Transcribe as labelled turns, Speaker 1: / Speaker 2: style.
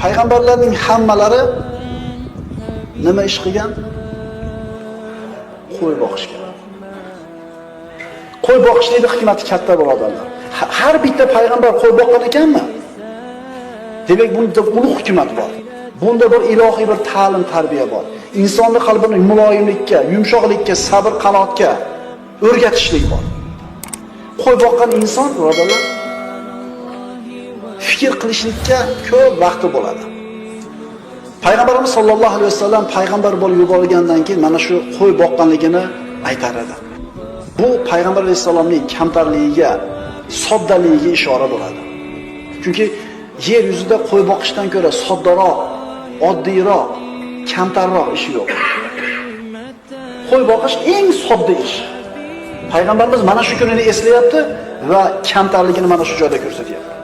Speaker 1: Payg'ambarlarning hammalari nima ish qilgan? Qo'y boqishgan. Qo'y boqishlikning hikmati katta, birodarlar. Har bitta payg'ambar qo'y boqqan ekanmi? Demak, bunda ulug' hikmat bor. Bunda bir ilohiy bir ta'lim tarbiya bor. Insonni qalbini muloyimlikka, yumshoqlikka, sabr qanoatga o'rgatishlik bor. Qo'y boqqan inson, birodarlar, fikr qilishlikka ko'p vaqti bo'ladi. Payg'ambarimiz sollallohu alayhi vasallam payg'ambar bo'lib yuborilgandan keyin mana shu qo'y boqqanligini aytar edi. Bu payg'ambar alayhissalomning kamtarligiga, soddaligiga ishora bo'ladi. Chunki yer yuzida qo'y boqishdan ko'ra soddaroq, oddiyroq, kamtarroq ish yo'q. Qo'y boqish eng sodda ish. Payg'ambarimiz mana shu kunini eslayapti va kamtarligini mana shu joyda ko'rsatyapti.